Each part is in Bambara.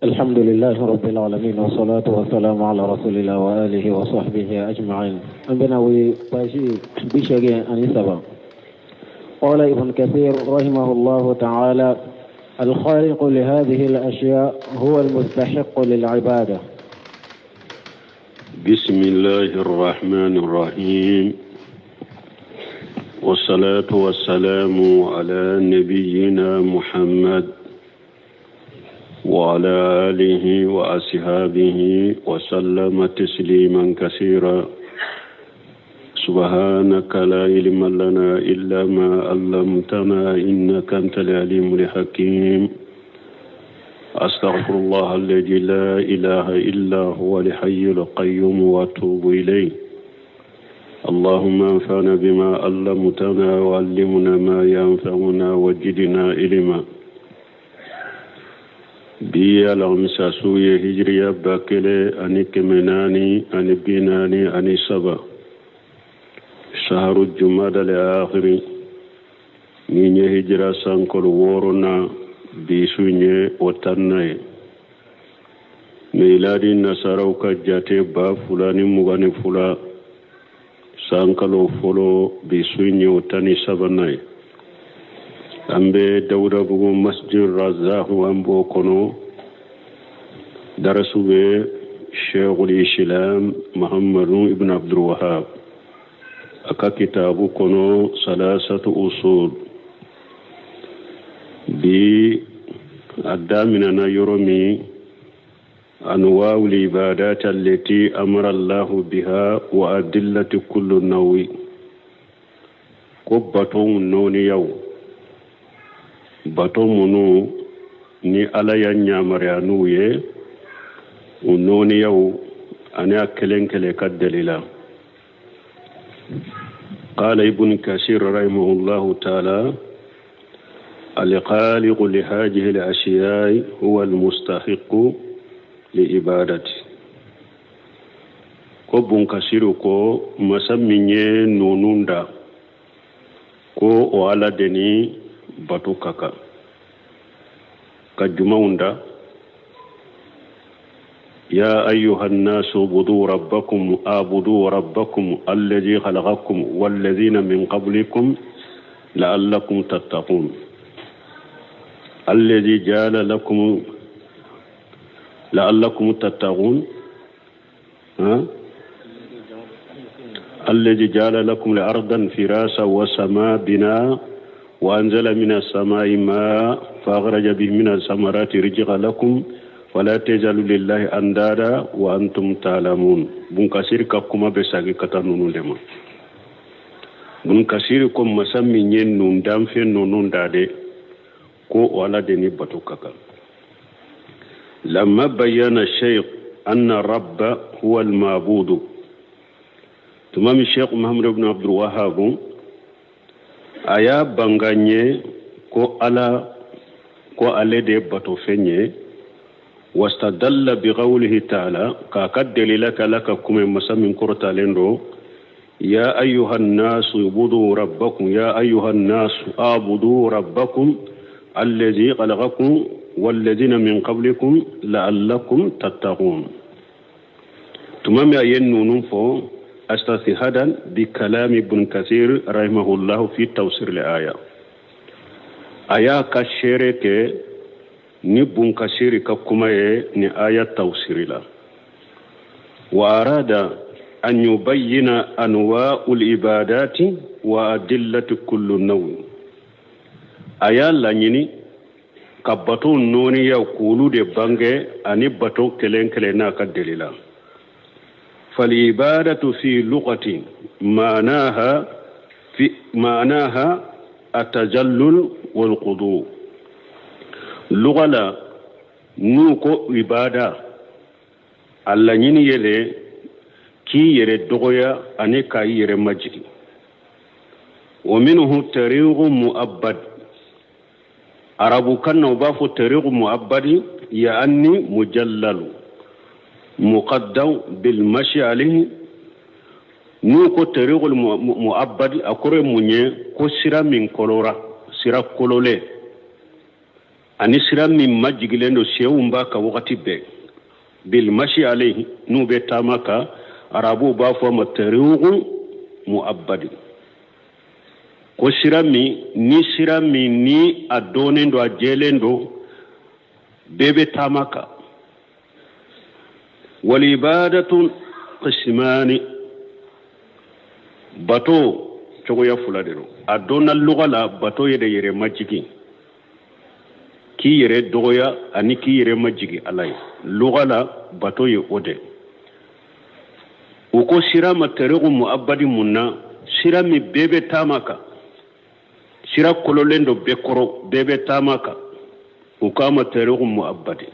الحمد لله رب العالمين والصلاة والسلام على رسول الله وآله وصحبه أجمعين أبنوي باشي بشجع أنسبا قال ابن كثير رحمه الله تعالى الخالق لهذه الأشياء هو المستحق للعبادة بسم الله الرحمن الرحيم والصلاة والسلام على نبينا محمد وعلى آله وأصحابه وسلم تسليما كثيرا سبحانك لا علم لنا إلا ما علمتنا إنك أنت العليم الحكيم أستغفر الله الذي لا إله إلا هو الحي القيوم وأتوب إليه اللهم انفعنا بما علمتنا وعلمنا ما ينفعنا وجدنا علما bi alamisa su ye hijiriya 1443 saharu jumada le akhiri ni ye hijira sankolo wɔɔrɔnan bi su ye o tanna ye miladi nasaraw ka jate 2022 san kalo fɔlɔ bi su ye o 13nan ye an bɛ dawudabugu masjid razahu an b'o kɔnɔ darasu bɛ sheikhul islam muhammadu ibn abdulwahab a ka kitabu kɔnɔ salasatu usul bi a daminɛna yɔrɔ min anwa'ul ibadat allati amara allahu biha wa adillati kullu nawi ko batonw nɔɔniyaw bato minnu ni ala y'a yamaruya n'u ye u nɔɔniyaw ani a kelen kelen ka dalila قال ابن كثير رحمه الله تعالى الخالق لهذه الأشياء هو المستحق لعبادته ko bunkasiru ko masa min ye nunu da ko o ala de ni bato ka kan ka jumanw da يا أيها الناس اعبدوا ربكم اعبدوا ربكم الذي خلقكم والذين من قبلكم لعلكم تتقون الذي جعل لكم لعلكم تتقون ها؟ الذي جعل لكم الأرض فراسا وسماء بناء وأنزل من السماء ماء فأخرج به من الثمرات رزقا لكم فلا تجعلوا لله أندادا وأنتم تعلمون بن كثير ka kuma bɛ sagi ka taa ninnu de ma bun kasiri ko masa min ye nun danfɛn ninnu da de ko o ala de ni bato ka kan لما بين الشيخ أن الرب هو المعبود tuma min sheikh muhammad ibn abdul wahab a y'a banga n ye ko ala ko ale de ye batofɛn ye wastadalla biqawlihi taala k'a ka delila kɛ ala ka kuma masa min kɔrɔtalen don ya ayuha nnasu ibudu rabbakum ya ayuha nnasu abudu rabbakum allazi khalaqakum walladina min qablikum la'allakum tattaqun tuma min a ye ninnu fɔ astashhadan bi kalami ibn kasir rahimahullahu fi tafsir aya a y'a ka seere kɛ ni bunkasiri ka kuma ye ni aya tafsiri la wa arada an yubayyina anwa'ul ibadati wa adillati kullu nawi a y'a laɲini ka bato nɔɔniyaw k'olu de bange ani bato kelen kelen n'a ka delila falibadatu fi lugati maanaha fi maanaha atajallul wal qudu luga la n'u ko ibada a laɲini ye le k'i yɛrɛ dɔgɔya ani k'a yɛrɛ majigin wa minhu tariqu mu'abbad arabukan na u b'a fɔ tariqu mu'abbadi yaani mujallalu muqaddam bil mashi alayhi n'u ko tariqul mu'abbadi a kɔrɔ ye mun ye ko sira min kolora sira kololen Ani sira min majigilen don, sɛw b'a kan wagati bɛɛ, bilmashi alayhi, n'u bɛ taama kan, arabuw b'a fɔ a ma tariqu mu'abbadi, ko sira min ni sira min ni a dɔnnen don, a jɛlen don, bɛɛ bɛ taama kan. Walibadatu qismani, bato cogoya fila de don. A dɔnna luga la, bato ye de yɛrɛ majigin, k'i yɛrɛ dɔgɔya ani k'i yɛrɛ majigin Ala ye. Luga la, bato ye o de. U ko sira ma tariqu mu'abbadi. Mun na? Sira min bɛɛ bɛ taama kan, sira kololen don bɛɛ kɔrɔ, bɛɛ bɛ taama kan, u k'a ma tariqu mu'abbadi.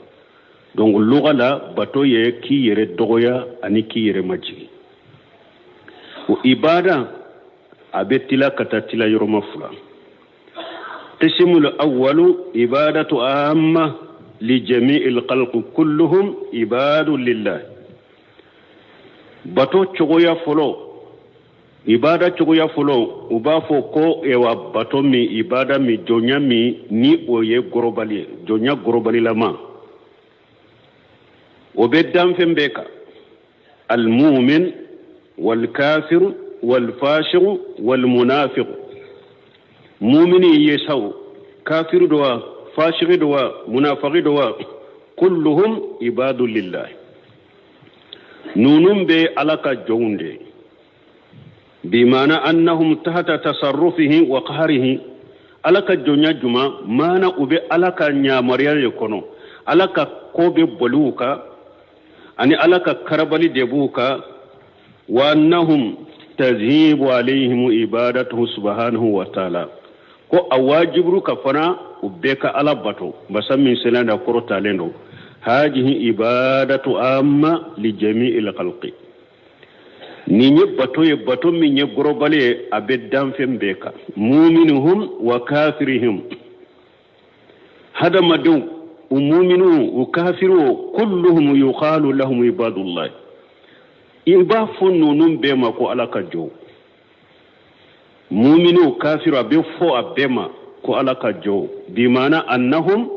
Donc luga la, bato ye k'i yɛrɛ dɔgɔya ani k'i yɛrɛ majigin. O ibada, a bɛ tila ka taa tila yɔrɔma fila. Qismul awwalu ibadatu amma li jami'il khalqi kulluhum ibadu lillah. Bato cogoya fɔlɔ, ibada cogoya fɔlɔ, u b'a fɔ ko ewa bato min, ibada min, jɔnya min ni o ye global ye, jɔnya globalilama, o bɛ danfɛn bɛɛ kan, almumin walkafir walfasiq walmunafiq. Mumini ye saw, kafiri do wa, fasiki do wa, munafiki do wa, kulluhum ibadu lillahi. Ninnu bɛ Ala ka jɔnw de, bimana annahum tahta tasarrufihi wa qahrihi. Ala ka jɔnya juma maana, u bɛ Ala ka ɲamariya de kɔnɔ, Ala ka ko bɛ boli u kan ani Ala ka karabali de b'u kan. Wa annahum tajibu alayhim ibadatuhu subhanahu wa ta'ala, ko a wajiburu ka fana u bɛɛ ka Ala bato, masa min selen da kɔrɔtalen don. Hajihi ibadatu amma li jami'il khalqi. Nin ye bato ye, bato min ye global ye, a bɛ danfɛn bɛɛ kan, muminuhum wa kafirihim, hadamadenw, u muminu, u kafiru, kulluhum yuqalu lahum ibadullah. I b'a fɔ ninnu bɛɛ ma ko Ala ka jɔn. Muminu, kafiru, a bɛ fɔ a bɛɛ ma ko Ala ka jɔn, bimana annahum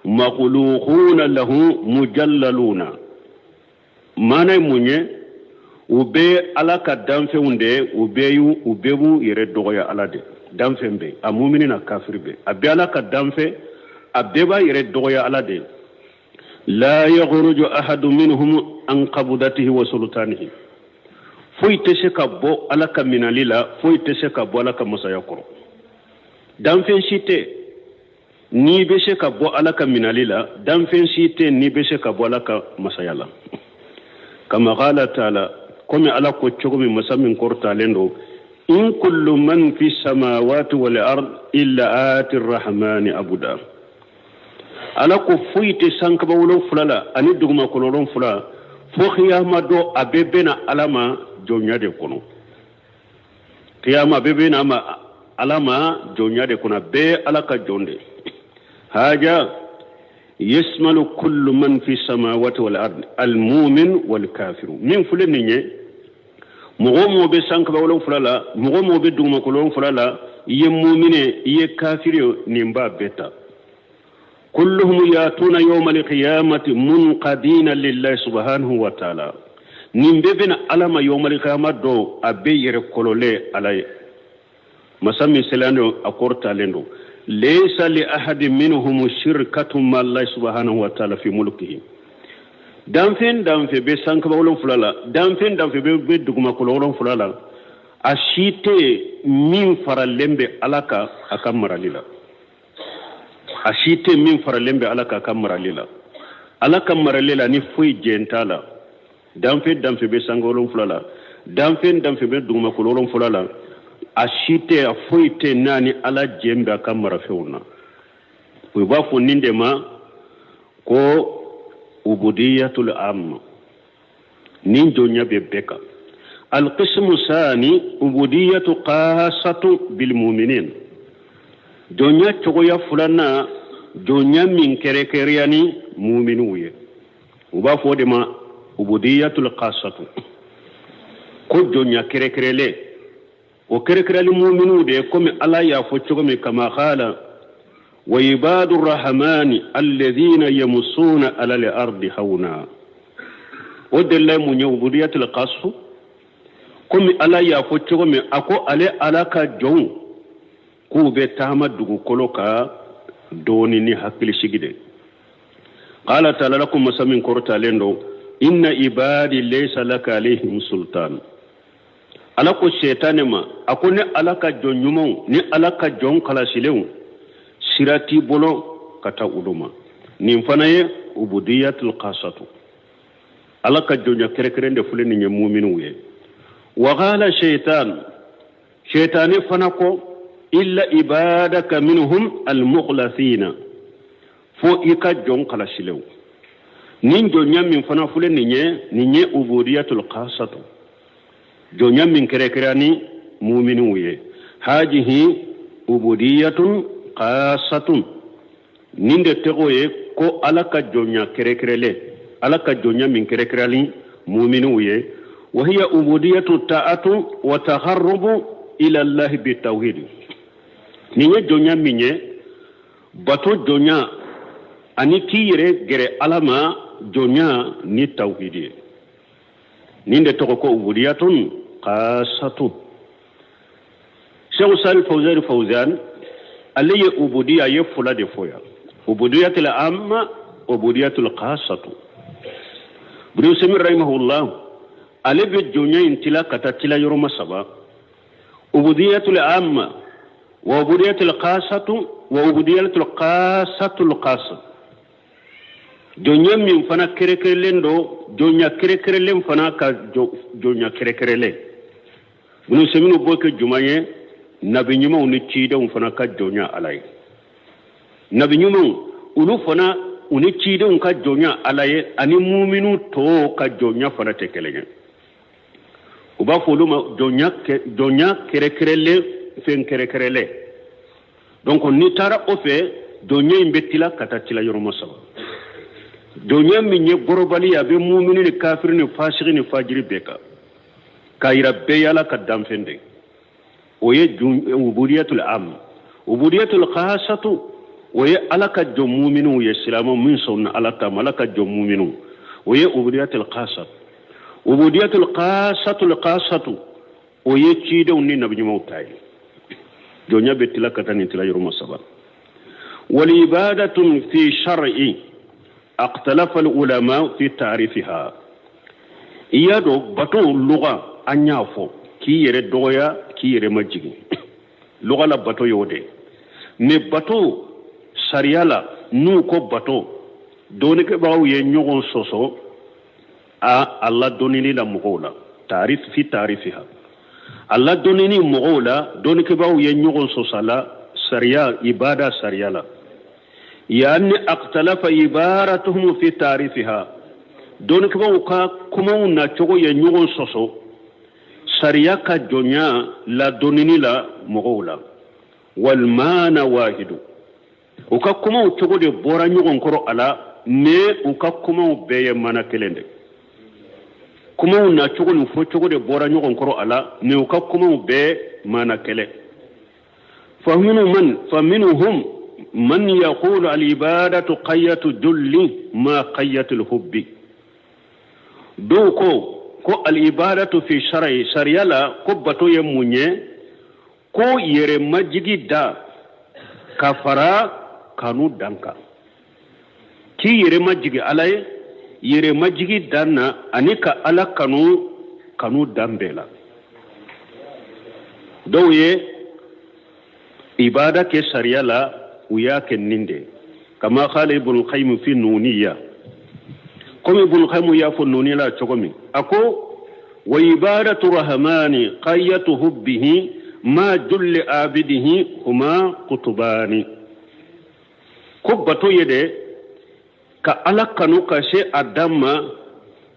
makhluquna lahu mujallaluna. Maana ye mun ye? U bɛ Ala ka danfɛnw de, u bɛɛ y'u, u bɛɛ b'u yɛrɛ dɔgɔya Ala de. Danfɛn bɛɛ, a mumini na kafiri bɛɛ, a bɛ Ala ka danfɛn, a bɛɛ b'a yɛrɛ dɔgɔya Ala de. La yakhruju ahadu minhum an qabdatihi wa sultanihi. Foyi tɛ se ka bɔ Ala ka minali la, foyi tɛ se ka bɔ Ala ka masaya kɔrɔ. Danfɛn si tɛ n'i bɛ se ka bɔ Ala ka minali la, danfɛn si tɛ n'i bɛ se ka bɔ Ala ka masaya la. Kama qala taala, komi Ala ko cogo min, masa min kɔrɔtalen don, in kullu man fi samawati wal ard illa ati rahmani abuda. Ala ko foyi tɛ sankaba wolonfila la ani dugumakolo wolonfila, fo kiyama dɔ, a bɛɛ bɛna Ala ma jɔnya de kɔnɔ. Kiyama, bɛɛ bɛna ma Ala ma jɔnya de kɔnɔ, bɛɛ Ala ka jɔn de. Haja yasmalu kullu man fi samawati wal ard al mu'min wal kafiru. Min filɛ nin ye, mɔgɔ o mɔgɔ bɛ sankaba wolonfila la, mɔgɔ o mɔgɔ bɛ dugumakolo wolonfila la, i ye mumine, i ye kafiri ye, nin b'a bɛɛ ta. Kulluhum yatuna yawma alqiyamati munqadina lillahi subhanahu wa ta'ala. Nin bɛɛ bɛna Ala ma yawma alqiyama don, a bɛɛ yɛrɛ kɔlɔlen Ala ye, masa min selen don, a kɔrɔtalen don. Laysa li ahadin minhum shirkatun ma Allah subhanahu wa ta'ala fi mulkihi. Danfɛn danfɛn bɛ sankaba wolonfila la, danfɛn danfɛn bɛ dugumakolo wolonfila la, a si tɛ min faralen bɛ Ala kan a ka marali la. A si tɛ min faralen bɛ Ala kan a ka marali la. Ala ka marali la, ni foyi jɛn t'a la. Danfɛn danfɛn bɛ sange wolonfila la, danfɛn danfɛn bɛ dugumakolo wolonfila la, a si tɛ, a foyi tɛ n'a ni Ala jɛn bɛ a ka marafɛnw na. U b'a fɔ nin de ma ko ubudiyatul amma, nin jɔnya bɛ bɛɛ kan. Alqismu sani ubudiyatu qasatu bilmuminin. Jɔnya cogoya filanan, jɔnya min kɛrɛkɛrɛya ni muminiw ye, u b'a fɔ o de ma ubudiyatul qasatu, ko jɔnya kɛrɛkɛrɛlen, o kɛrɛkɛrɛli muminiw de ye, komi Ala y'a fɔ cogo min, kama qala. Wa ibadu rahmani alladhina yamusuna ala al-ardi hauna. O delila ye mun ye? Ubudiyatul qasu. Komi Ala y'a fɔ cogo min, a ko ale Ala ka jɔnw k'u bɛ taama dugukolo kan dɔɔni ni hakilisigi de. Qala ta'ala, la ko masa min kɔrɔtalen don, inna ibadi laysa laka alayhim sultan. Ala ko sɛtanɛ ma, a ko ne Ala ka jɔn ɲumanw ni Ala ka jɔn kalasilenw, sira t'i bolo ka taa olu ma. Nin fana ye ubudiyatul qasatu, Ala ka jɔnya kɛrɛkɛrɛn de filɛ nin ye muminiw ye. Wa qala shaitan, shaitani fana ko illa ibadaka minhum almukhlasina, fo i ka jɔn kalasilenw. Nin jɔnya min fana filɛ nin ye, nin ye ubudiyatul qasatu, jɔnya min kɛrɛkɛrɛn ni muminiw ye. Hajihi ubudiyatun qasatun, nin de tɔgɔ ye ko Ala ka jɔnya kɛrɛkɛrɛlen, Ala ka jɔnya min kɛrɛkɛrɛnni muminiw ye. Wa hiya ubudiyatu ta'atu wa taharrubu ila Allahi bi tawhid. Nin ye jɔnya min ye, bato jɔnya ani k'i yɛrɛ gɛrɛ Ala ma jɔnya ni tawhidi ye. Nin de tɔgɔ ko ubudiyatun qasatun. Sheikh Salih Fawzan Fawzan, ale ye ubudiya ye fila de fɔ yan: ubudiyatul amma, ubudiyatul qasatu. Ibn Usaymin rahimahullah, ale bɛ jɔnya in tila ka taa tila yɔrɔma saba: ubudiyatul amma wa ubudiyatul qasatu wa ubudiyatul qasatul qasa. Jɔnya min fana kɛrɛkɛrɛlen don, jɔnya kɛrɛkɛrɛlen fana ka jɔnya kɛrɛkɛrɛlen. Ibn Usaymin b'o kɛ jumɛn ye? Nabi ɲumanw ni cidenw fana ka jɔnya Ala ye. Nabi ɲumanw, olu fana, u ni cidenw ka jɔnya Ala ye ani muminu tɔw ka jɔnya fana tɛ kelen ye. U b'a fɔ olu ma jɔnya kɛrɛkɛrɛlen, fɛn kɛrɛkɛrɛlen. Donc n'i taara o fɛ, jɔnya in bɛ tila ka taa tila yɔrɔma saba. Jɔnya min ye gɔrɔbali ye, a bɛ mumini ni kafiri ni fasigi ni fajiri bɛɛ kan, k'a yira bɛɛ ye Ala ka danfɛn de, o ye ubudiyatul am. Ubudiyatul khasatu, o ye Ala ka jɔn muminiw ye, silamɛ min sɔnna Ala ta ma, Ala ka jɔn muminiw, o ye ubudiyatul khasatu. Ubudiyatul qasatul qasatu, o ye cidenw ni nabiɲumanw ta ye. Jɔnya bɛ tila ka taa nin tila yɔrɔma saba. Wal ibadatun fi shar'i akhtalafa al ulama fi ta'rifiha. I y'a dɔn, bato luga, an y'a fɔ k'i yɛrɛ dɔgɔya, k'i yɛrɛ majigin, luga la bato y'o de. Mais bato sariya la, n'u ko bato, dɔnnikɛbagaw ye ɲɔgɔn sɔsɔ a ladɔnnili la mɔgɔw la. Taarif fi taarifiha, a ladɔnnini mɔgɔw la, dɔnnikɛbagaw ye ɲɔgɔn sɔsɔ a la sariya, ibada sariya la. Yani akhtalafa ibaratuhum fi taarifiha, dɔnnikɛbagaw ka kumaw nacogo ye ɲɔgɔn sɔsɔ sariya ka jɔnya ladɔnnini la mɔgɔw la. Walmaana wahidu, u ka kumaw cogo de bɔra ɲɔgɔn kɔrɔ a la, mais u ka kumaw bɛɛ ye mana kelen de. Kumaw nacogo ni fɔcogo de bɔra ɲɔgɔn kɔrɔ a la, mais u ka kumaw bɛɛ mana kelen. Faminhum man yaqulu al-ibadatu qayyatu julli ma qayyatu al-hubbi. Dɔw ko al-ibadatu fi shar'i, sariya la, ko bato ye mun ye? Ko yɛrɛ majigi da ka fara kanu dan kan, k'i yɛrɛ majigi Ala ye, yɛrɛ majigi dan na, ani ka Ala kanu, kanu dan bɛɛ la. Dɔw ye ibada kɛ sariya la, u y'a kɛ nin de. Kama qala Ibn Qayyim fi nuniya, komi Ibn Qayyim y'a fɔ nuniya la cogo min, a ko wa ibadatu rahmani qayyatu hubbihi ma julli abidihi huma kutubani. Ko bato ye de ka Ala kanu ka se a dan ma,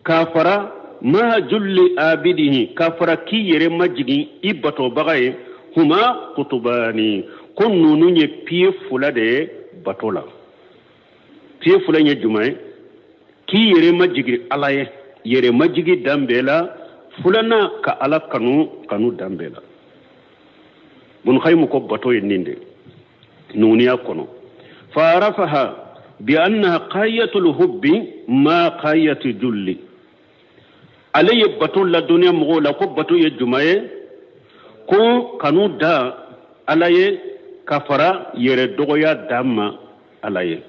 k'a fara ma julli abidihi, k'a fara k'i yɛrɛ majigin i batobaga ye, huma kutubani, ko ninnu ye piye fila de ye bato la. Piye fila ye jumɛn ye? K'i yɛrɛ majigin Ala ye, yɛrɛ majigi dan bɛɛ la. Filanan, ka Ala kanu, kanu dan bɛɛ la. Ibn Qayyim ko bato ye nin de nuniya kɔnɔ. Fa arafaha bi annaha qayatul hubbi ma qayati julli. Ale ye bato ladɔnniya mɔgɔw la ko bato ye juma ye, ko kanu da Ala ye ka fara yɛrɛ dɔgɔya dan ma Ala ye.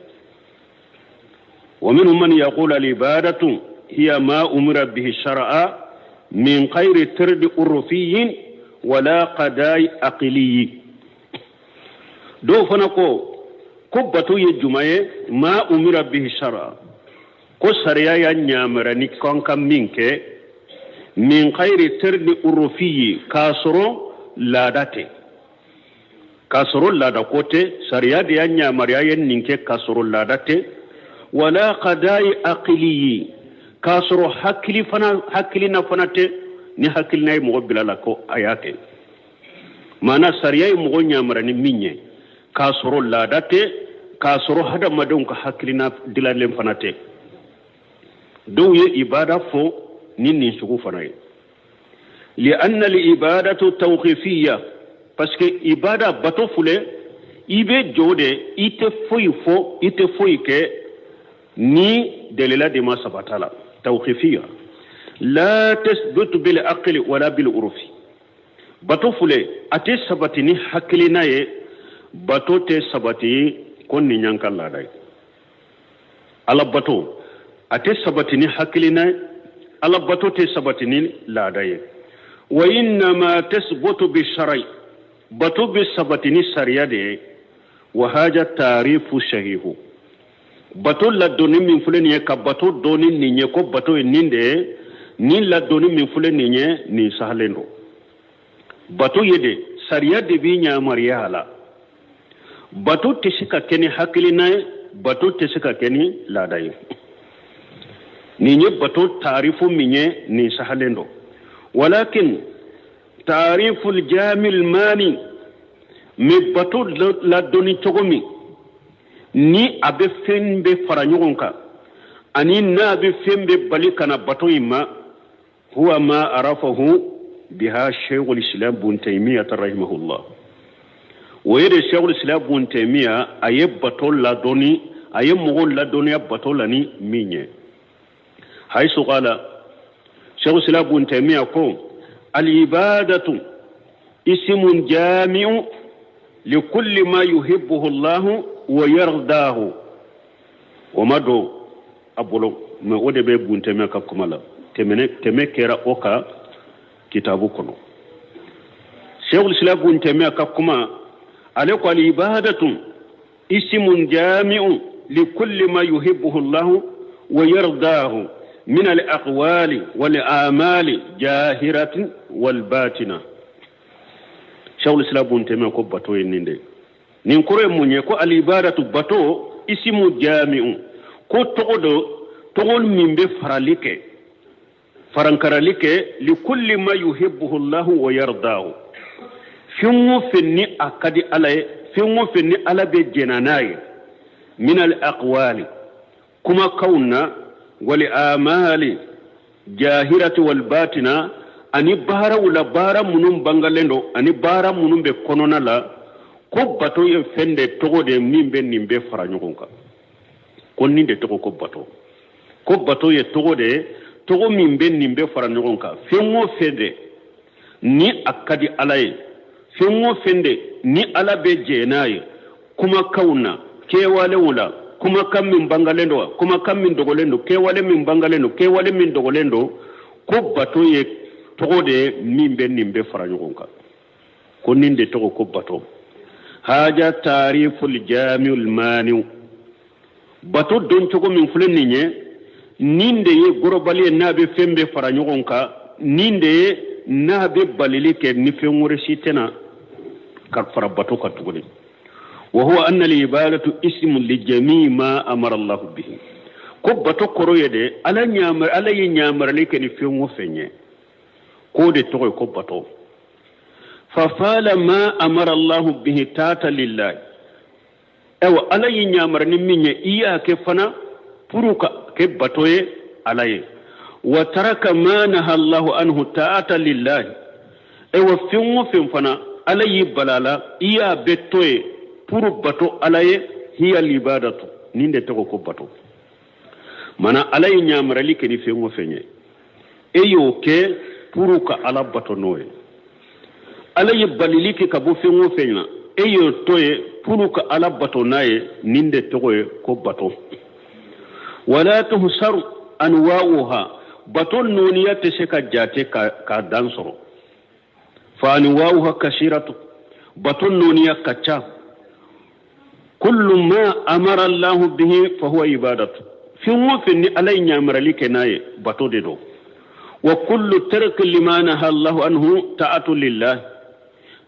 Wa minhum man yaqulu al-ibadatu hiya ma umira bihi shar'a min khayri tirdi urfiyin wala qada'i aqliyi. Dɔw fana ko bato ye juma ye? Ma umira bihi shar'a, ko sariya y'a ɲamara ni kan ka min kɛ, min khayri tirdi urfiyi, k'a sɔrɔ laada tɛ, k'a sɔrɔ laada ko tɛ. Sariya de y'a ɲamariya ye nin kɛ k'a sɔrɔ laada tɛ. Wala qada'i aqliyi, k'a sɔrɔ hakili fana, hakilina fana tɛ, ni hakilina ye mɔgɔ bila la ko a y'a kɛ. Maana sariya ye mɔgɔ ɲamara ni min ye k'a sɔrɔ laada tɛ, k'a sɔrɔ hadamadenw ka hakilina dilanlen fana tɛ. Dɔw ye ibada fɔ ni nin sugu fana ye. Lianna al-ibadatu tawqifiyya, parce que ibada, bato filɛ, i bɛ jɔ de, i tɛ foyi fɔ, i tɛ foyi kɛ ni dalila de ma sabata la. Tawqifiyya la tasbutu bil aqli wala bil urfi. Bato filɛ, a tɛ sabati ni hakilina ye, bato tɛ sabati ko nin y'an ka laada ye. Ala bato a tɛ sabati ni hakilina ye, Ala bato tɛ sabati ni laada ye. Wa innama tasbutu bi shar'i, bato bɛ sabati ni sariya de ye. Wa haja taarifu sahihu, bato ladonni min filɛ nin ye, ka bato dɔɔni nin ye ko bato ye nin de ye, nin ladonni min filɛ nin ye, nin sahalen don. Bato ye de, sariya de b'i ɲamariya a la. Bato tɛ se ka kɛ ni hakilina ye, bato tɛ se ka kɛ ni laada ye. Nin ye bato taarifu min ye, nin sahalen don. Walakin taariful jamil mani, mais bato ladonni cogo min ni a bɛ fɛn bɛ fara ɲɔgɔn kan ani n'a bɛ fɛn bɛ bali ka na bato in ma, huwa ma arafahu biha shaykhul islam bun Taymiya rahimahullah. O ye de Shaykhul Islam bun Taymiya, a ye bato ladɔnni, a ye mɔgɔw ladɔnniya bato la ni min ye. Haythu qala, Shaykhul Islam bun Taymiya ko: al ibadatu ismun jami'u likulli ma yuhibbuhu Allah wa yardahu. O ma don a bolo, mais o de bɛ bun Taymiya ka kuma la. Tɛmɛ tɛmɛ kɛra o ka kitabu kɔnɔ. Shaykhul Islam bun Taymiya ka kuma, ale ko: al ibadatu ismun jami'u likulli ma yuhibbuhu Allah wa yardahu min al aqwali wal amali jahiratin wal batina. Shaykhul Islam bun Taymiya ko bato ye nin de. Nin kɔrɔ ye mun ye? Ko al ibadatu, bato, isimu jami'u, ko tɔgɔ dɔ, tɔgɔ min bɛ farali kɛ, farankarali kɛ, likulli ma yuhibbuhu Allah wa yardahu, fɛn o fɛn ni a ka di Ala ye, fɛn o fɛn ni Ala bɛ jɛna n'a ye, min al aqwali, kumakanw na, wali amali jahirati wal batina, ani baaraw la, baara minnu bangalen don ani baara minnu bɛ kɔnɔna la. Ko bato ye fɛn de tɔgɔ de min bɛ nin bɛɛ fara ɲɔgɔn kan. Ko nin de tɔgɔ ko bato. Ko bato ye tɔgɔ de ye, tɔgɔ min bɛ nin bɛɛ fara ɲɔgɔn kan. Fɛn o fɛn de ni a ka di Ala ye, fɛn o fɛn de ni Ala bɛ jɛ n'a ye, kumakanw na, kɛwalew la, kumakan min bangalen don, kumakan min dogolen don, kɛwale min bangalen don, kɛwale min dogolen don, ko bato ye tɔgɔ de ye min bɛ nin bɛɛ fara ɲɔgɔn kan. Ko nin de tɔgɔ ko bato. Haja taariful jamiul maniw, bato dɔn cogo min filɛ nin ye, nin de ye gɔrɔbali ye n'a bɛ fɛn bɛɛ fara ɲɔgɔn kan, nin de ye n'a bɛ balili kɛ ni fɛn wɛrɛ si tɛna ka fara bato kan tuguni. Wa huwa anna al-ibadatu ismun li jami'i ma amara Allah bihi. Ko bato kɔrɔ ye de, Ala ɲamar, Ala ye ɲamarali kɛ ni fɛn o fɛn ye, k'o de tɔgɔ ye ko bato. Fa fala ma amara Allah bihi tata lillahi. Ayiwa, Ala ye ɲamara ni min ye, i y'a kɛ fana pour ka kɛ bato ye Ala ye. Wa taraka ma naha Allahu anhu ta'ata lillahi. Ayiwa, fɛn o fɛn fana Ala y'i bala la, i y'a bɛɛ to ye pour bato Ala ye. Hiya libadatu, nin de tɔgɔ ko bato. Mana Ala ye ɲamarali kɛ ni fɛn o fɛn ye, e y'o kɛ pour ka Ala bato n'o ye. Ala ye balili kɛ ka bɔ fɛn o fɛn na, e y'o to ye pour ka Ala bato n'a ye. Nin de tɔgɔ ye ko bato. Wala tuhsaru anwa'uha, bato nɔniya tɛ se ka jate ka dan sɔrɔ. Fa anwa'uha kasiratu, bato nɔniya ka ca. Kullu ma amara Allahu bihi fa huwa ibadatu, fɛn o fɛn ni Ala ye ɲamarali kɛ n'a ye, bato de don. Wa kullu tarki lima naha Allahu anhu ta'atu lillah,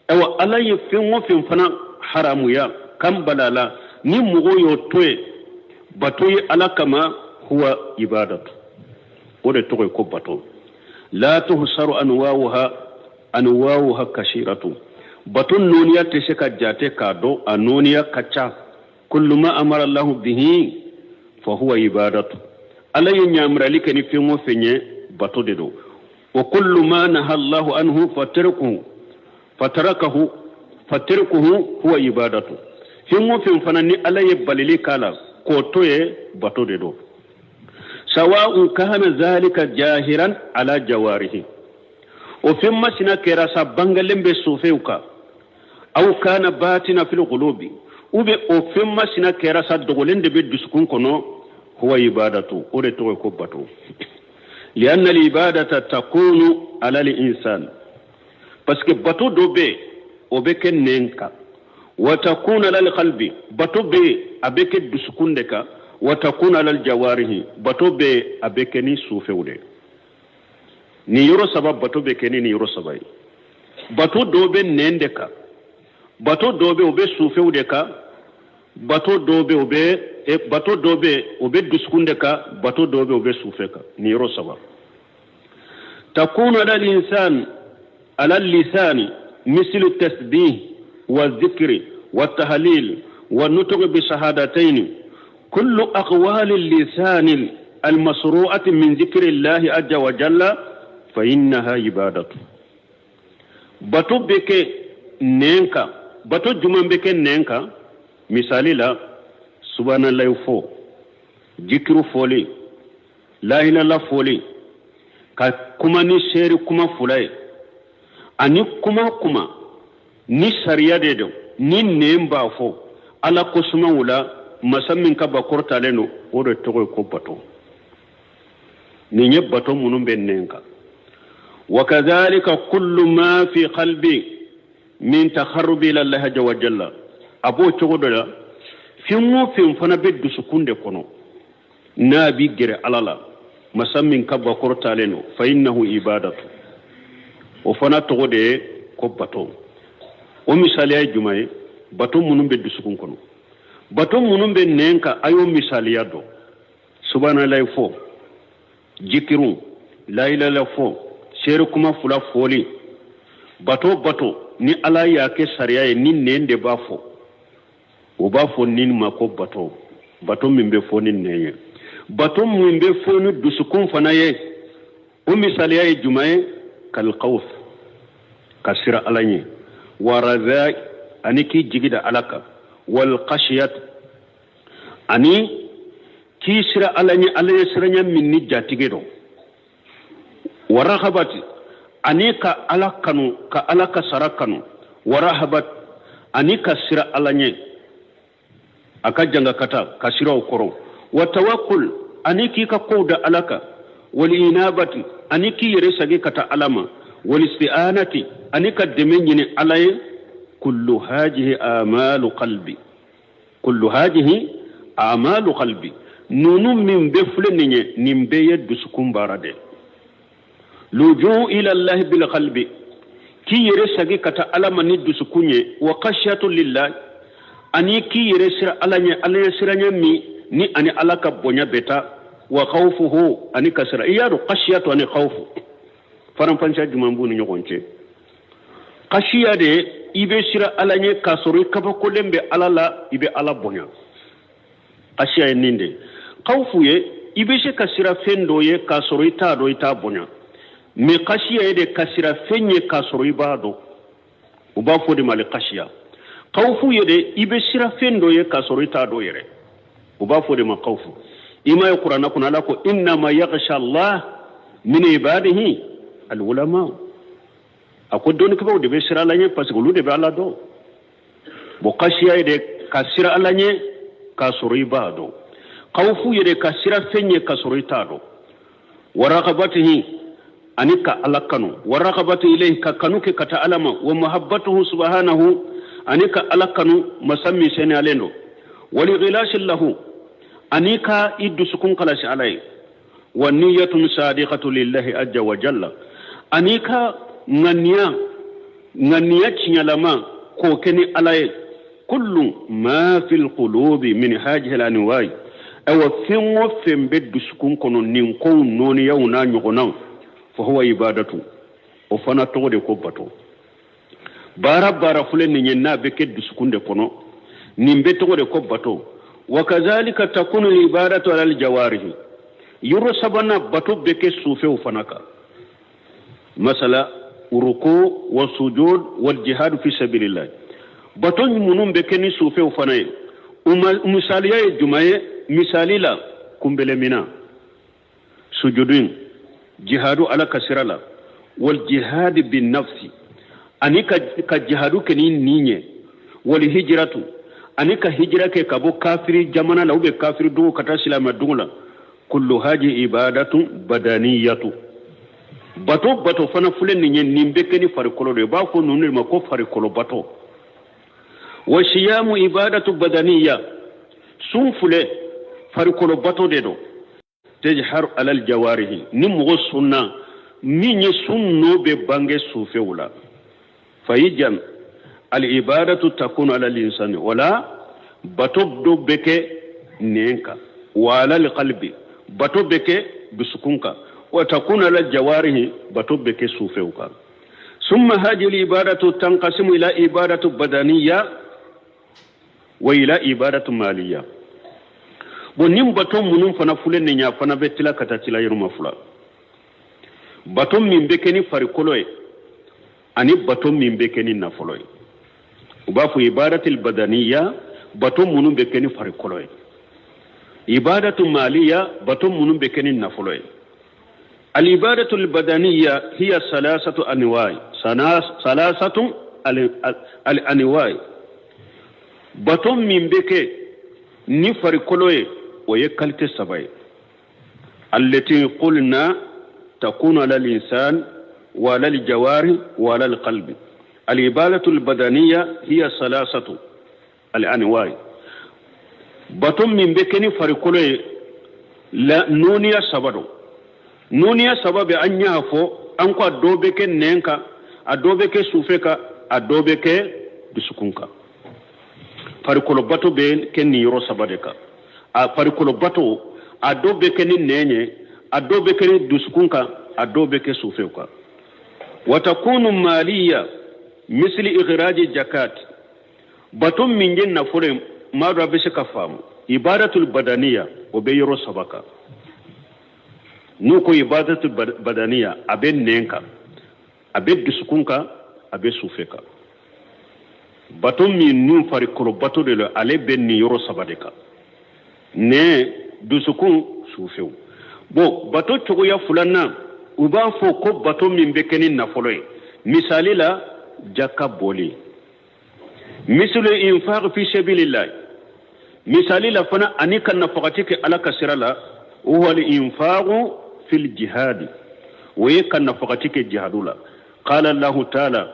awa Ala ye fɛn o fɛn fana haramuya kan balala, ni mɔgɔ y'o to yen, bato ye Ala kama, huwa ibadatu, o de tɔgɔ ye ko bato. La tuhsaru anwa'uha, anwa'uha kasiratu, bato nɔniya tɛ se ka jate k'a dɔn, a nɔniya ka ca. Kullu ma amara Allahu bihi fa huwa ibadatu, Ala ye ɲamarali kɛ ni fɛn o fɛn ye, bato de don. Wa kullu ma naha Allahu anhu fatarkuhu fatarakahu fatarkuhu huwa ibadatu, fɛn o fɛn fana ni Ala ye balili k'a la k'o to ye, bato de don. Sawa'un kana zalika jahiran ala jawarihi, o fɛn masina kɛra sa bangalen bɛ sofɛw kan, aw kana batina fil qulubi, ou bien o fɛn masina kɛra sa dogolen de bɛ dusukun kɔnɔ, huwa ibadatu, o de tɔgɔ ye ko bato. Lianna al-ibadata takunu ala al-insan, parce que bato dɔ bɛ o bɛ kɛ nɛn kan, wa takunu ala al-qalbi, bato bɛ a bɛ kɛ dusukun de kan, wa takunu ala al-jawarihi, bato bɛ a bɛ kɛ ni sufɛw de. Nin yɔrɔ saba bato bɛ kɛ ni nin yɔrɔ saba ye. Bato dɔw bɛ nɛn de kan, bato dɔw bɛ o bɛ sufɛw de kan, bato dɔw bɛ o bɛ bato dɔw bɛ o bɛ dusukun de kan, bato dɔw bɛ o bɛ sufɛ kan. Nin yɔrɔ saba. Takunu ala al-insan ala al-lisani mislu tasbih wa dhikri wa tahlil wa nutq bi shahadatayn, kullu aqwali al-lisani al-masru'ati min dhikri Allahi azza wa jalla fa innaha ibadatu. Bato bɛ kɛ nɛn kan, bato jumɛn bɛ kɛ nɛn kan? Misali la, subhanallahi fɔ, jikiru fɔli, lahilala fɔli, ka kuma ni seeri kuma fila ye, ani kuma kuma ni sariya de don, ni nɛn b'a fɔ Ala ko sumaw la, masa min ka bakɔrɔtalen don, o de tɔgɔ ye ko bato. Nin ye bato minnu bɛ nɛn kan. Wa kadhalika kullu ma fi qalbi min takharrubi ila Allahi azza wa jalla, a b'o cogo dɔ la, fɛn o fɛn fana bɛ dusukun de kɔnɔ n'a bi gɛrɛ Ala la, masa min ka bakɔrɔtalen don, fa innahu ibadatu, o fana tɔgɔ de ye ko bato. O misaliya ye jumɛn ye? Bato minnu bɛ dusukun kɔnɔ, bato minnu bɛ nɛn kan, a y'o misaliya dɔn. Subhanallahi fɔ, jikiru, lahilala fɔ, seere kuma fila fɔli, bato bato ni Ala y'a kɛ sariya ye, ni nɛn de b'a fɔ, o b'a fɔ nin ma ko bato. Bato min bɛ fɔ ni nɛn ye, bato min bɛ fɔ ni dusukun fana ye, o misaliya ye jumɛn ye? Kalkhawf, ka sira Ala ɲɛ, wa raza, ani k'i jigi da Ala kan, wal khashiyat, ani k'i sira Ala ɲɛ, Ala ye siranya min ni jatige dɔn, wa rahabati, ani ka Ala kanu, ka Ala ka sara kanu, wa rahabat, ani ka sira Ala ɲɛ, a ka jangakata ka sira o kɔrɔ, wa tawakkul, ani k'i ka kow da Ala kan, wal inabati, ani k'i yɛrɛ sagi ka taa Ala ma, wal isti'anati, ani ka dɛmɛ ɲini Ala ye. Kullu hajihi amalu qalbi, kullu hajihi amalu qalbi, ninnu min bɛ filɛ nin ye, nin bɛɛ ye dusukun baara de. Luju ila Allahi bil qalbi, k'i yɛrɛ sagi ka taa Ala ma ni dusukun ye, wa khashiyatu lillah, ani k'i yɛrɛ sira Ala ɲɛ, Ala ye siranya min ni ani Ala ka bonya bɛ taa, wa khawfuhu, ani ka sira. I y'a dɔn khashiyatu ani khawfu faranfasiya jumɛn b'u ni ɲɔgɔn cɛ? Khashiya de, i bɛ sira Ala ɲɛ k'a sɔrɔ i kabakolen bɛ Ala la, i bɛ Ala bonya. Khashiya ye nin de. Khawfu ye, i bɛ se ka sira fɛn dɔ ye k'a sɔrɔ i t'a dɔn, i t'a bonya. Mais khashiya ye de ka sira fɛn ye k'a sɔrɔ i b'a dɔn. U b'a fɔ de ma le khashiya. Kawufu ye de i bɛ siran fɛn dɔ ye k'a sɔrɔ i t'a dɔn yɛrɛ, u b'a fɔ de ma kawufu. I m'a ye kuranna kɔnɔ, Ala ko innama yakhsha Allah min ibadihi alulama. A ko dɔnnikɛbaaw de bɛ siran Ala ɲɛ, parce que olu de bɛ Ala dɔn. Bon, kasiya ye de ka siran Ala ɲɛ k'a sɔrɔ i b'a dɔn. Kawufu ye de ka siran fɛn ɲɛ k'a sɔrɔ i t'a dɔn. Wa ragabatihi, ani ka Ala kanu. Wa ragabatu ilayhi, ka kanu kɛ ka taa Ala ma. Wa muhabbatuhu subhanahu, ani ka Ala kanu, masa min seniyalen don. Wal ikhlasi lahu, ani ka i dusukun kalasi Ala ye. Wa niyatun sadiqatu lillahi azza wa jalla, ani ka ŋaniya tiɲɛlama k'o kɛ ni Ala ye. Kullu ma fil qulubi min hajihi al anwai, ayiwa, fɛn o fɛn bɛ dusukun kɔnɔ nin kow nɔɔniyaw n'a ɲɔgɔnnaw, fa huwa ibadatu, o fana tɔgɔ de ko bato. Baara baara filɛ nin ye, n'a bɛ kɛ dusukun de kɔnɔ, nin bɛ tɔgɔ de ko bato. Wa kazalika takunu ibadatu ala aljawarihi. Yɔrɔ sabanan, bato bɛ kɛ sufɛw fana kan, masala ruku wa sujud wal jihad fi sabilillah. Bato minnu bɛ kɛ ni sufɛw fana ye, u misaliya ye jumɛn ye? Misali la, kunbɛlɛmina, sujudun, jihadu Ala ka sira la, wal jihad bin nafsi, ani ka jihadu kɛ ni nin ye, wal hijratu, ani ka hijira kɛ ka bɔ kafiri jamana la ou bien kafiri dugu ka taa silamɛ dugu la. Kullu haji ibadatu badaniyatu. Bato fana filɛ nin ye, nin bɛ kɛ ni farikolo de ye, u b'a fɔ ninnu de ma ko farikolo bato. Wa siyamu ibadatu badaniya, sun filɛ, farikolo bato de don. Tazharu alal jawarihi, ni mɔgɔ sunna min ye, sun nɔ bɛ bange sufɛw la. Fa ijan al ibadatu takunu ala linsani, wala bato dɔ bɛ kɛ nɛn kan, wa ala qalbi, bato bɛ kɛ dusukun kan, wa takunu ala jawarihi, bato bɛ kɛ sufɛw kan. Summa hajil ibadatu tanqasimu ila ibadatu badaniya wa ila ibadatu maliya. Bon, nin bato minnu fana filɛ nin ye, a fana bɛ tila ka taa tila yɔrɔma fila: bato min bɛ kɛ ni farikolo ye, ani bato min bɛ kɛ ni nafolo ye. U b'a fɔ ibadatul badaniya, bato minnu bɛ kɛ ni farikolo ye; ibadatu maliya, bato minnu bɛ kɛ ni nafolo ye. Al-ibadatu al-badaniya hiya salasatu anwai, salasatu al-anwai. Bato min bɛ kɛ ni farikolo ye, o ye qualité saba ye. Allati qulna takunu ala al-insan wa ala al-jawari wa ala al-qalbi. Al-ibadatu al-badaniya hiya salasatu al-anwai. Bato min bɛ kɛ ni farikolo ye la, nɔɔniya saba don. Nɔɔniya saba bɛ, an y'a fɔ an ko a dɔ bɛ kɛ nɛn kan, a dɔ bɛ kɛ sufɛ kan, a dɔ bɛ kɛ dusukun kan. Farikolo bato bɛ kɛ nin yɔrɔ saba de kan. A farikolo bato, a dɔ bɛ kɛ ni nɛn ye, a dɔ bɛ kɛ ni dusukun kan, a dɔ bɛ kɛ sufɛw kan. Wa takunu maliya misli ikhraji jakat. Bato min ye nafolo ye, maa dɔ a bɛ se ka faamu ibadatul badaniya, o bɛ yɔrɔ saba kan. N'u ko ibadatul badaniya, a bɛ nɛn kan, a bɛ dusukun kan, a bɛ sufɛ kan. Bato min nun farikolo bato de la, ale bɛ nin yɔrɔ saba de kan: nɛn, dusukun, sufɛw. Bon, bato cogoya filanan, u b'a fɔ ko bato min bɛ kɛ ni nafolo ye, misali la jaka bɔli, misulu infaq fi sabilillah, misali la fana ani ka nafakati kɛ Ala ka sira la. Huwa al infaqu fil jihad, o ye ka nafakati kɛ jihadu la. Qala Allahu ta'ala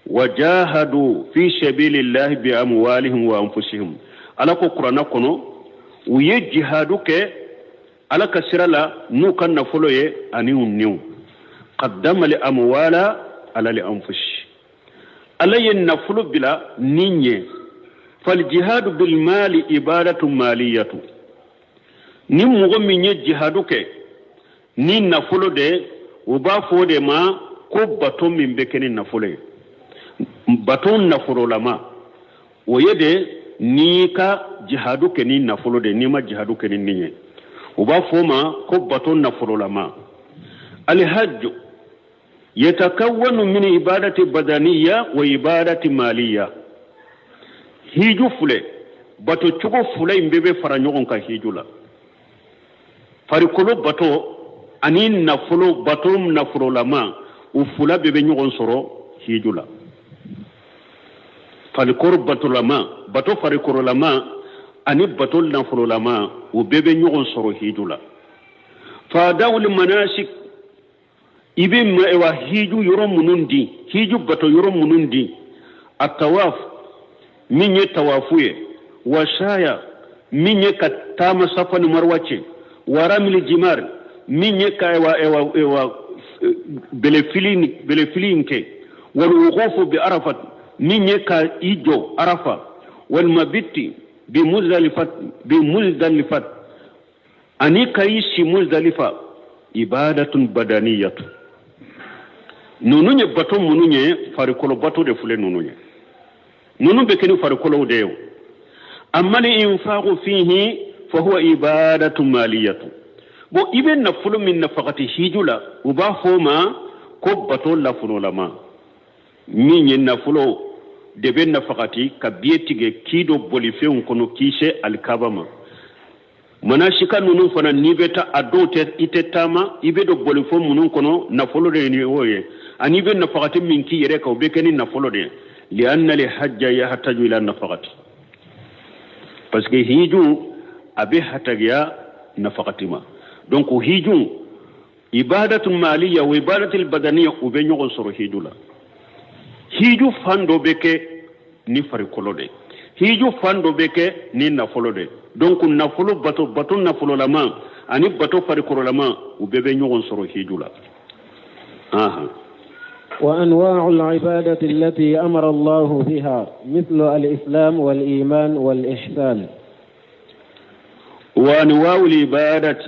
wajahadu fi sabilillahi bi amwalihim wa anfusihim. Ala ko kuranna kɔnɔ, u ye jihadu kɛ Ala ka sira la n'u ka nafolo ye ani u niw. Qaddama li amwala ala li anfusi, Ala ye nafolo bila ni ɲɛ. Fal jihadu bil mali ibadatu maliyatu. Ni mɔgɔ min ye jihadu kɛ ni nafolo de, u b'a fɔ o de ma ko bato min bɛ kɛ ni nafolo ye, bato nafololama. O ye de n'i ka jihadu kɛ ni nafolo de, n'i ma jihadu kɛ ni nin ye, u b'a fɔ o ma ko bato nafololama. Alhajju yatakawwanu min ibadati badaniya wa ibadati maliya. Hiju filɛ, bato cogo fila in bɛɛ bɛ fara ɲɔgɔn kan hiju la: farikolo bato ani nafolo bato. Nafololama, u fila bɛɛ bɛ ɲɔgɔn sɔrɔ hiju la. Farikolo batolama, bato farikololama ani bato nafololama, u bɛɛ bɛ ɲɔgɔn sɔrɔ hiju la. Fa ada'ul manasik, i bɛ wa hiju yɔrɔ minnu di, hiju bato yɔrɔ minnu di, atawaf, min ye tawafu ye, wa saya, min ye ka taama Safa ni Marwa cɛ, wa ramil jimar, min ye ka wa wa belefili in kɛ, wal wuqufu bi Arafat, min ye ka i jɔ Arafa, wal mabiti bi Muzdalifat, ani ka i si Muzdalifa, ibadatun badaniyatu. Ninnu ye bato minnu ye, farikolo bato de filɛ ninnu ye. Ninnu bɛ kɛ ni farikolow de ye. Amma al-infaqu fihi fa huwa ibadatu maliyatu. Bon, i bɛ nafolo min nafagati hiju la, u b'a fɔ o ma ko bato lafololama, min ye nafolo de bɛ nafagati ka biye tigɛ k'i don bolifɛnw kɔnɔ k'i se alikaba ma. Manasika ninnu fana, n'i bɛ taa a dɔw tɛ, i tɛ taama, i bɛ don bolifɛn minnu kɔnɔ, nafolo de ye ni o ye. Ani i bɛ nafagati min k'i yɛrɛ kan, o bɛ kɛ ni nafolo de ye. Lianna li hajja yahtaju ila nafagati, parce que hiju a bɛ hatagiya nafagati ma. Donc hiju, ibadatu maliya wa ibadatu badaniya, u bɛ ɲɔgɔn sɔrɔ hiju la. Hiju fan dɔ bɛ kɛ ni farikolo de, hiju fan dɔ bɛ kɛ ni nafolo de. Donc nafolo bato, bato nafololama ani bato farikololama, u bɛɛ bɛ ɲɔgɔn sɔrɔ hiju la. Ahan. وأنواع العبادة التي أمر الله بها مثل الإسلام والإيمان والإحسان. وأنواع العبادة،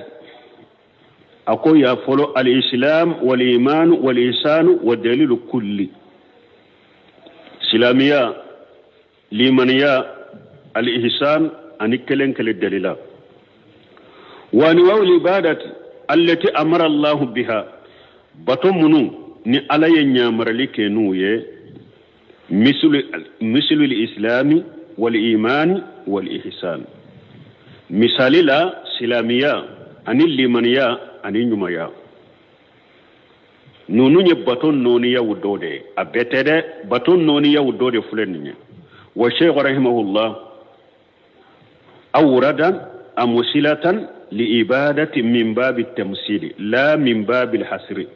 أقول يا فلو الإسلام والإيمان والإحسان والدليل كلي. Silamɛya, limaniya, الإحسان ani kelen kelen dalila. وأنواع العبادة التي أمر الله بها، bato minnu ni Ala ye ɲamarali kɛ n'u ye, مثل الإسلام والإيمان والإحسان. Misali la, silamɛya ani limaniya ani ɲumanya, ninnu ye bato nɔɔniyaw dɔ de ye. A bɛɛ tɛ dɛ, bato nɔɔniyaw dɔ de filɛ nin ye. والشيخ رحمه الله أورد أمثلة لعبادة من باب التمثيل لا من باب الحصر.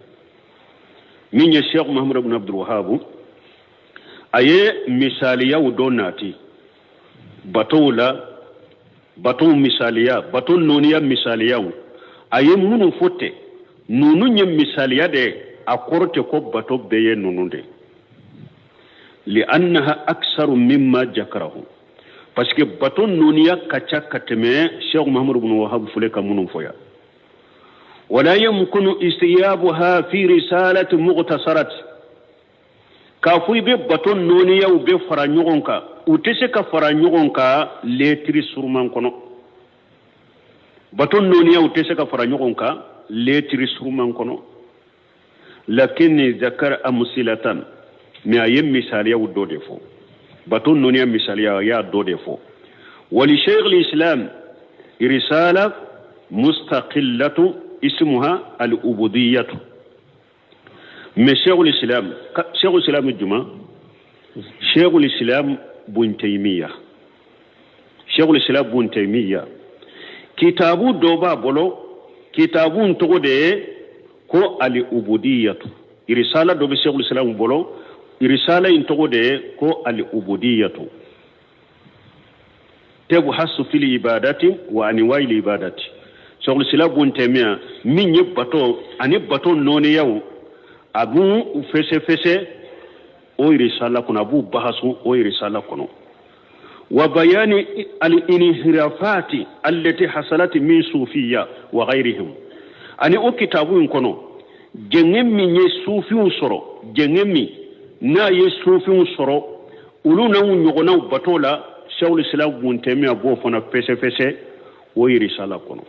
Min ye Sheikh Muhammad ibn Abdul Wahhab, a ye misaliyaw dɔ nati batow la, bato misaliya, bato nɔɔniya misaliyaw. A ye minnu fɔ tɛ, ninnu ye misaliya de, a kɔrɔ tɛ ko bato bɛɛ ye ninnu de. لأنها أكثر مما ذكره، parce que bato nɔɔniya ka ca ka tɛmɛ Sheikh Muhammad ibn Wahhab filɛ ka minnu fɔ yan. ولا يمكن استيعابها في رسالة مختصرة. K'a fɔ i bɛ bato nɔɔniyaw bɛ fara ɲɔgɔn kan, u tɛ se ka fara ɲɔgɔn kan lɛtiri suruman kɔnɔ. Bato nɔɔniyaw tɛ se ka fara ɲɔgɔn kan lɛtiri suruman kɔnɔ. لكن ذكر أمثلة، mais a ye misaliyaw dɔ de fɔ. Bato nɔɔniya misaliya, a y'a dɔ de fɔ. ولشيخ الإسلام رسالة مستقلة اسمها العبودية. Mais شيخ الإسلام، شيخ الإسلام juma, شيخ الإسلام بن تيمية، شيخ الإسلام بن تيمية, kitabu dɔ b'a bolo, kitabu in tɔgɔ de ye ko العبودية. Risala dɔ bɛ شيخ الإسلام bolo, risala in tɔgɔ de ye ko العبودية تبحث في العبادة وأنواع العبادة. شيخ الإسلام bun Taymiya min ye bato ani bato nɔɔniyaw, a b'u fɛsɛfɛsɛ o risala kɔnɔ, a b'u bahasu o risala kɔnɔ. وبيان الانحرافات التي حصلت من صوفية وغيرهم. Ani o kitabu in kɔnɔ, jɛngɛ min ye sufiw sɔrɔ, jɛngɛ min n'a ye sufiw sɔrɔ, olu n'anw ɲɔgɔnnaw bato la, Sheikhul Islam bun Taymiya b'o fana fɛsɛfɛsɛ o risala kɔnɔ.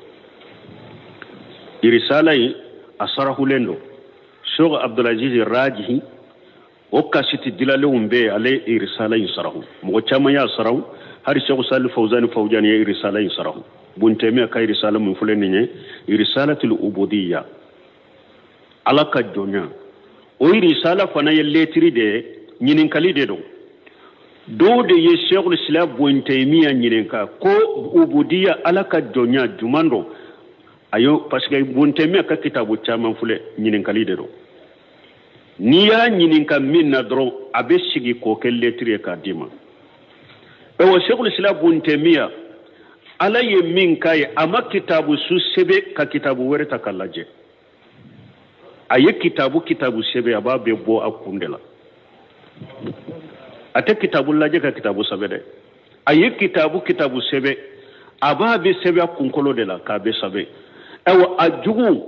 Risala in, a sarahulen don Sheikh Abdulaziz Rajihi. O kasiti dilalenw bɛ yen, ale ye risala in sarahu, mɔgɔ caman y'a sarahu. Hali Sɛku Sali Fawzani Fawzani ye risala in sarahu. Bun Taymiya ka risala min filɛ nin ye, risalatul ubudiyya, Ala ka jɔnya, o risala fana ye lɛtiri de ye, ɲininkali de don. Dɔw de ye Sɛkul Islam Bun Taymiya ɲininka ko ubudiya, Ala ka jɔnya juman don. Ayo, parce que Bun Taymiya ka kitabu caman filɛ, ɲininkali de don. N'i y'a ɲininka min na dɔrɔn, a bɛ sigi k'o kɛ lɛtiri ye k'a d'i ma. Ayiwa, Sɛkul Islam Bun Taymiya, Ala ye min k'a ye, a ma kitabu su sɛbɛn ka kitabu wɛrɛ ta k'a lajɛ. A ye kitabu kitabu sɛbɛn, a b'a bɛɛ bɔ a kun de la. A tɛ kitabu lajɛ ka kitabu sɛbɛn dɛ. A ye kitabu kitabu sɛbɛn, a b'a bɛɛ sɛbɛn a kunkolo de la k'a bɛɛ sɛbɛn. Ayiwa, a jugu